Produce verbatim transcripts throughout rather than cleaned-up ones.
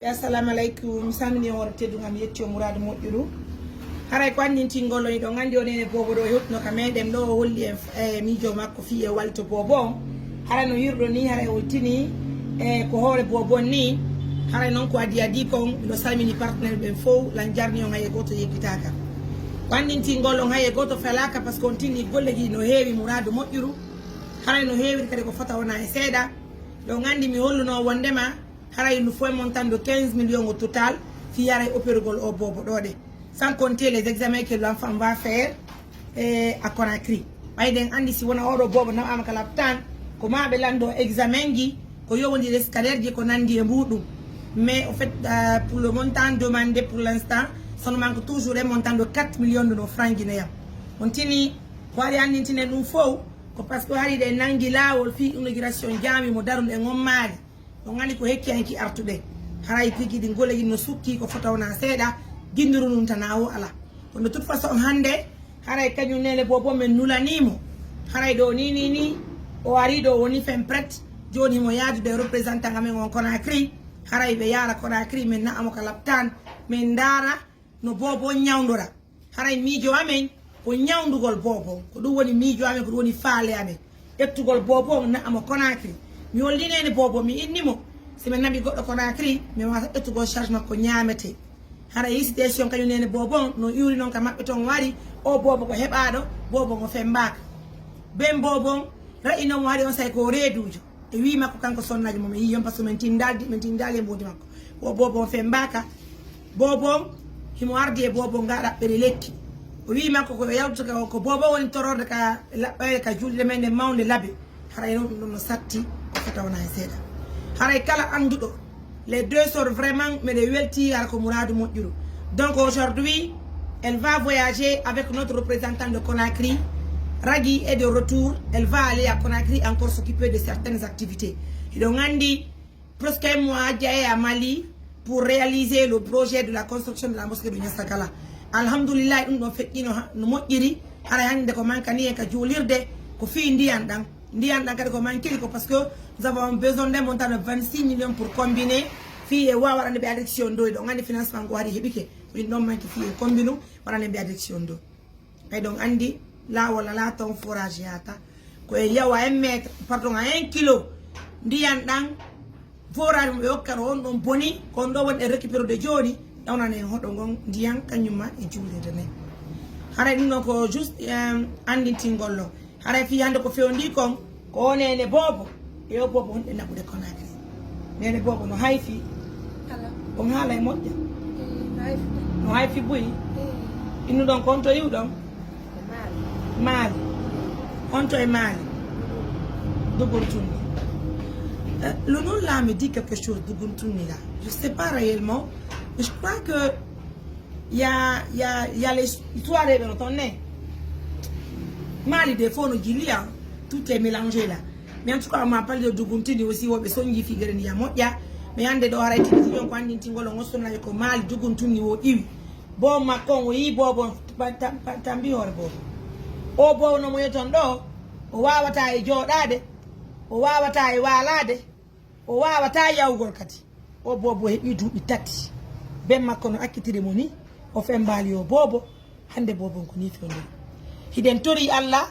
Assalamu alaikum, mi salmini on hoore tedduŋal, mi yetti on muraadu moƴƴuru. Haray ko anndintingol on, hiɗon anndi o neene boobo ɗo e hewtuno ka meɗen ɗo, o holli en f-, e miijo makko fii e walto boobo on. Haray no hirɗon ni, haray o tini e ko hoore boobo on ni. Haray non ko adii adii kon, miɗo salmini partenaire ɓen fow, lan jarni on hay e gooto yeggitaaka. Ko anndintingol on hay e gooto felaaka, parce que on tinni golleji no heewi muraadu moƴƴuru. Haray no heewiri kadi ko fota wona e seeɗa. Ɗon anndi mi holluno wondema haray il nous faut un montant de quinze millions au total, fii haray opérugol o boobo ɗo ɗe. Sans compter les examens que l'enfant va faire, eh, à Conakry. Ɓay ɗen anndi si wona oɗo boobo naɓaama ka laptaan, ko ma ɓe lanndo examen ji, ko yowondiri e scalaire ji, ko nanndi e mbuuɗum. Mais au fait, euh, pour le montant demandé pour l'instant, ça nous manque toujours un montant de quatre millions de nos francs guinéens. On tini, ko hari anndintinen ɗum fow, ko parce que hari ɗe nangi laawol fii inauguration jaami mo daruɗen on maali. On anndi ko hekki hanki artude. Haray tigi ɗin golleji no sukki ko fota wona seeɗa, jindiru ndun tana o ala. Kono de toute façon hannde, haray kañum neene boobo men nulanii mo. Haray ɗo ni, ni, ni, o ari ɗo woni fen prêt. Jooni himo yaadude e représentant amen on Conakry. Haray ɓe yaara Conakry, men na'a mo ka laptaan, men ndaara no boobo on ñawndora. Haray miijo amen ko ñawndugol boobo on. Ko ɗum woni miijo amen, ko ɗum woni faale amen. Ƴettugol boobo on, na'a mo Conakry. Mi hollineene boobo, mi inni mo. Si mi naɓi goɗɗo Conakry, mi waasa ƴettugol charge makko ñaamete. Haray hisitation kañum neene boobo on, no iwri non ka maɓɓe ton wari. O boobo ko heɓaaɗo, boobo on o femmbaaka. Ben boobo on, ra'i non mo hari on say ko reeduujo. E wii makko kanko sonnaajo mo mi yii on, parce que min tindaali, min tindaali e mbondi makko. Wo boobo on femmbaaka. Boobo on, himo ardi e boobo on ga ɗaɓɓere lekki. O wii makko ko yawtuta ka, ko boobo woni tororde ka laɓɓere ka julde men nde mawnde labe. Haray non ɗum ɗon no satti, ko fota wona e seeɗa. Haray kala annduɗo, les deux sœurs vraiment, meɗen welti, hara ko muraadu moƴƴuru. Donc aujourd'hui, elle va voyager avec notre représentant de Conakry. Ragui est de retour. Elle va aller à Conakry encore s'occuper de certaines activités. Hiɗon anndi, presque un mois, Adja est à Mali pour réaliser le projet de la construction de la mosquée de Niassakala. Alhamdulillah, ɗum ɗon feƴƴino ha, no moƴƴiri. Haray hannde ko mankani en ka juulirde, ko fii ndiyan ɗan. Ndiyan ɗan kadi ko mankiri ko parce que nous avons besoin d'un montant de vingt-six millions pour combiner fii e wa waɗande ɓe adduction ɗo. Hiɗon anndi financement ngo hari heɓike. Ko ɗin ɗon manki fii e combinu waɗande ɓe adduction ɗo. Ɓay ɗon anndi laawol alaa ton forage yaata. Ko e yawa un mètre, pardon, à un kilo. Ndiyan ɗan forage mo ɓe okkano on ɗon boni, ko on ɗo woni e récupérude jooni, ɗawnana en hoɗo ngon ndiyan kañum ma e juulirde nden. Haray ɗum ɗon ko juste, em, anndintingol lo. Haray fii hannde ko fewndii kon, ko o neene boobo, e o boobo honɗe naɓude Conakry. Neene boobo no hayfi. Kala. On haala e moƴƴa. Eh, no hayfi. No hayfi buy. Eh. Innuɗon ko on to iwɗon? E Maali. Maali. On to e Maali. Dugun Tunni. Euh, le nom là me dit quelque chose, Dugun Tunni là. Je sais pas réellement, mais je crois que il y a, il y a, il y a les histoires de ton nez. Maali de fof no jilli, hein. Tout est mélangé là. Mais en tout cas, on m'a parlé de Dugun Tunni aussi, woɓɓe sonji fii gere ndiya moƴƴa. Mais hannde ɗo haray tigi tigi on ko anndintingol on o sonnajo ko Maali Dugun Tunni o iwi. Boobo makko on o yii boobo on pa-, tam-, pa-, tambi hoore boobo. O boobo no mo yeton ɗo, o waawataa e jooɗaade, o waawataa e waalaade, o waawataa yawgol kadi. O boobo heɓii duuɓi tati. Ben makko no accitiri mo ni, o femmbaali o boobo, hannde boobo on ko nii fewndiri. Hiɗen torii Alla,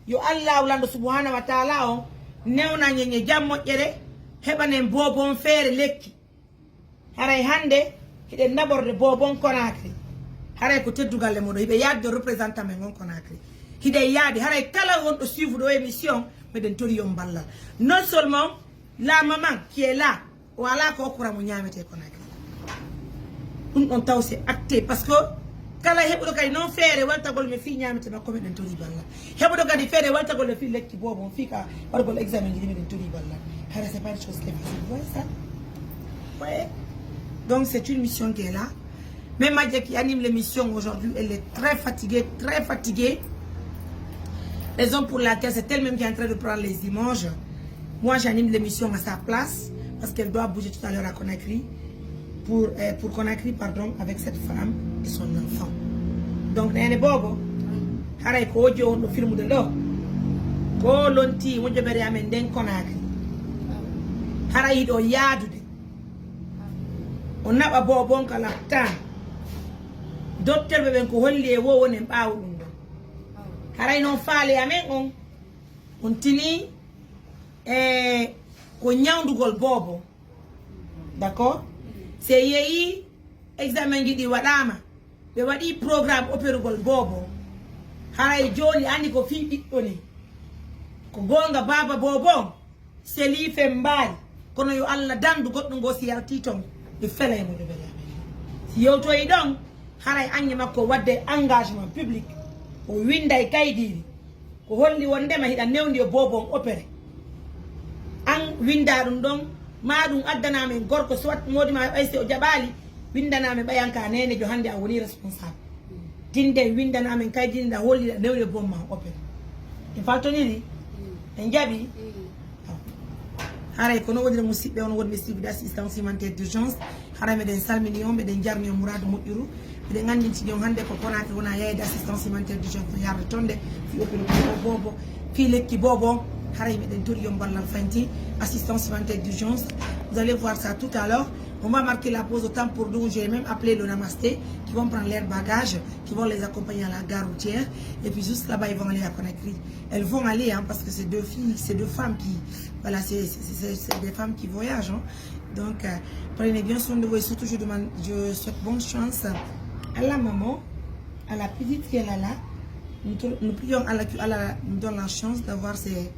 yo Allaahu Lanɗo Subhaanahu wa Taala on newnan en e jam moƴƴere, heɓanen boobo on feere lekki. Haray hannde hiɗen naɓorde boobo on Conakry. Haray ko teddugal e moɗon, hiɓe yaade représentant men on Conakry. Hiɗen yaade, haray kala wonɗo suivre ɗo émission, meɗen torii on ballal. Non seulement la maman qui est là, o alaa ko okkora mo ñaametee Conakry. Ɗum ɗon taw c'est acté, parce que kala heɓuɗo kadi non feere weltagol men fii ñaamete makko, meɗen torii ballal. Heɓuɗo kadi feere weltagol men fii lekki boobo on, fii ka waɗugol examen ji ɗi, meɗen torii ballal. Hara c'est pas une chose qui est facile. Vous voyez ça? Vous voyez? Donc c'est une mission qui est là. Même Madia qui anime l'émission aujourd'hui, elle est très fatiguée, très fatiguée. Raison pour laquelle c'est elle-même qui est en train de prendre les images. Moi, j'anime l'émission à sa place parce qu'elle doit bouger tout à l'heure à Conakry pour, euh, pour Conakry, pardon, avec cette femme et son enfant. Donc, neene boobo, haray ko wojjo on ɗo filmude ɗo, ko lonti wojjobere amen nden Conakry. Haray hiɗo yaadude. O naɓa boobon ka laptaan. Dottorɓe ɓen ko holli e woo wonen ɓaawo ɗum ɗon. Haray non faale amen on, on tinii e ko ñawndugol boobo. D'accord? Si en yehii examen ji ɗi waɗaama, ɓe waɗii programme operugol boobo. Haray jooni anndi ko fii ɓiɗɗo ni. Ko goonga baaba boobo on. Selii fembaali, kono yo Alla dandu goɗɗo ngoo si yaltii ton, ɓe felay mo ɓe bele amen. Si yewtoyi ɗon, haray ange makko wadde engagement public, o winnday kaydiiri, ko holli wonndema hiɗa newndi yo boobo on opéré. An winndaa ɗum ɗon, maa ɗum addanaa men gorko, soit moodi maa ɓay si o jaɓaali, winndanaa men ɓayanka neenejo, hannde a woni responsable. Tinde winndanaa men kay, dinda holli newle bom ma opel. En faltoniri? En jaɓi? Haray kono wonire musidɓe on wonɓe suivi d'assistance humanitaire d'urgence. Haray meɗen salmini on, meɗen jarni on muraadu moƴƴuru. Meɗen anndintini on hannde ko Conakry wona yaayde assistance humanitaire d'urgence no yarde tonde. Fi opération boobo, fi lekki boobo. Haray meɗen tori on ballal fanti. Assistance humanitaire d'urgence. Vous allez voir ça tout à l'heure. On va marquer la pause au temps pour nous. J'ai même appelé le Namasté qui vont prendre leurs bagages, qui vont les accompagner à la gare routière. Et puis juste là-bas, ils vont aller à Conakry. Elles vont aller, hein, parce que c'est deux filles, c'est deux femmes qui, voilà, c'est c'est- c'est- c'est des femmes qui voyagent, hein. Donc, euh, prenez bien soin de vous et surtout, je demande, je souhaite bonne chance à la maman, à la petite qui est là, là. Nous, tou- nous prions Allah que Allah nous donne la chance d'avoir ces,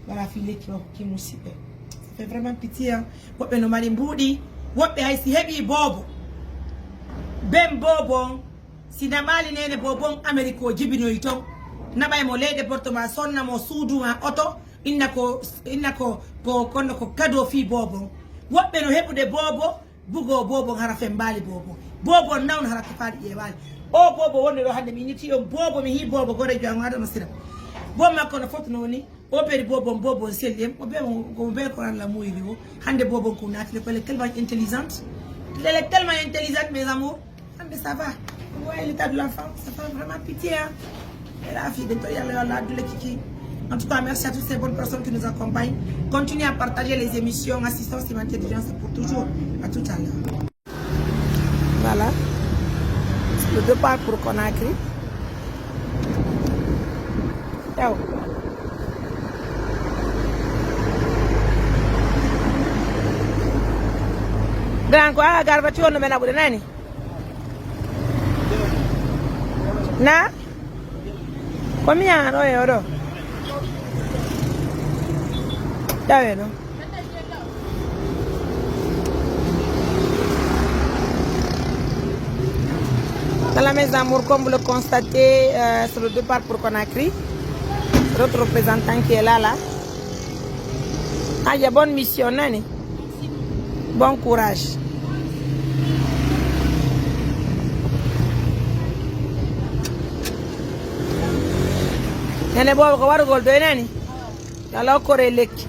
voilà, filles qui, qui nous suivent. Ça fait vraiment pitié, hein. Woɓɓe no mari mbuuɗi, woɓɓe hay si heɓii boobo, ben boobo on, si naɓaali neene boobo on Amerik o jibinoyi ton, naɓay mo ley département, sonna mo suudu maa oto, inna ko, inna ko, ko, kono ko kado fii boobo on. Woɓɓe no heɓude boobo, bugoo boobo on hara fembaali boobo. Boobo on nawno hara tafaaɗi ƴeewaali. O boobo wonde ɗo hannde mi innitii on boobo, mi hii boobo goreejo an o Adama Sira. Boobo makko no fotnoo ni, o peri boobo on, boobo on selli en, o bee mo, ko bee ko an la muuyri o. Hannde boobo on ko naati l'école, elle est tellement intelligente. Elle est tellement intelligente, mes amours. Hannde ça va. Vous voyez l'état de l'enfant, ça fait vraiment pitié, hein. Et la fille de Toya, là, là, de l'équipe. En tout cas, merci à toutes ces bonnes personnes qui nous accompagnent. Continuez à partager les émissions. Assistance humanitaire d'urgence pour toujours. À tout à l'heure. Voilà. C'est le départ pour Conakry. Yow. Grand ko a garba ti on no men abude nani? Na? Ko mi yahan ɗo e oɗo. Tawe ɗo. Voilà, mes amours, comme vous le constatez, euh, c'est le départ pour Conakry. C'est notre représentant qui est là, là. Aja, bonne mission, nani? Bon courage. Nene boobo ko warugol doy nani? Yo Allah hokkore lekki.